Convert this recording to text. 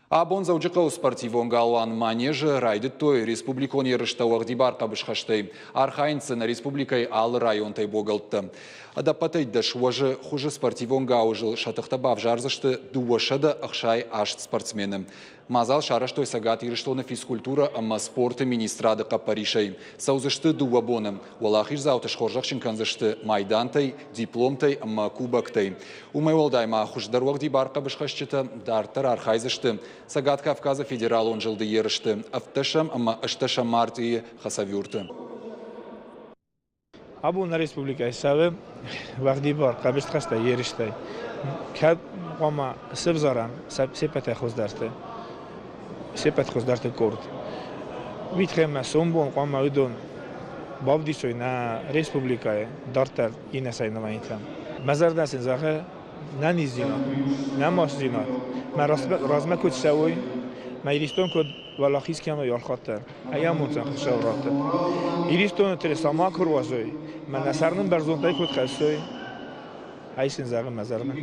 Абон Дзӕуджыхъӕуы спортивон галуан «Манеж»-ы райдыдтой республикон ерыстӕ уӕгъдибар хъӕбысхӕстӕй. Архайынц дзы нӕ республикӕйы алы районтӕй богӕлттӕ. Ӕдӕппӕтӕй 10 уӕзы хуызы спортивон гауызыл сӕ тыхтӕ бавзардзысты 268 спортсмены. Мадзал сарӕзтой Цӕгат Ирыстоны физкультурӕ ӕмӕ спорты министрады хъӕппӕрисӕй. Цӕудзысты дыууӕ боны. Уӕлахиздзауты схорзӕхджын кӕндзысты майдантӕй, дипломтӕй ӕмӕ кубоктӕй. Уымӕй уӕлдай ма хуыздӕр уӕгъдибар хъӕбысхӕсджытӕ дарддӕр архайдзысты Цӕгат Кавказы федералон зылды ерысты ӕвддӕсӕм ӕмӕ ӕстдӕсӕм мартъийы Хасавюрты. Абон нӕ республикӕйы цӕуы уӕгъдибар хъӕбысхӕстӕй ерыстӕй. Кӕд хъуамӕ сывзарӕм се ппӕтӕй хуыздӕрты, се ппӕт хуыздӕрты къорд. Уый тыххӕй ма сомбон хъуамӕ уыдон бавдисой нӕ республикӕйы дарддӕр иннӕ соревнованитӕм. Мӕ зӕрдӕ сын зӕгъы нӕниздзинад, нӕ мастдзинад, мӕ размӕ куыд цӕуой, мӕ Иристон куыд уӕлахиз кӕной архайдта, ӕй амонддзӕн Хуыцау раттӕд. Иристоны тырыса ма куы руадзой, мӕнӕ сӕр нын бӕрзондӕй куыд хӕссой, ай сын зӕгъы мӕ зӕрдӕ.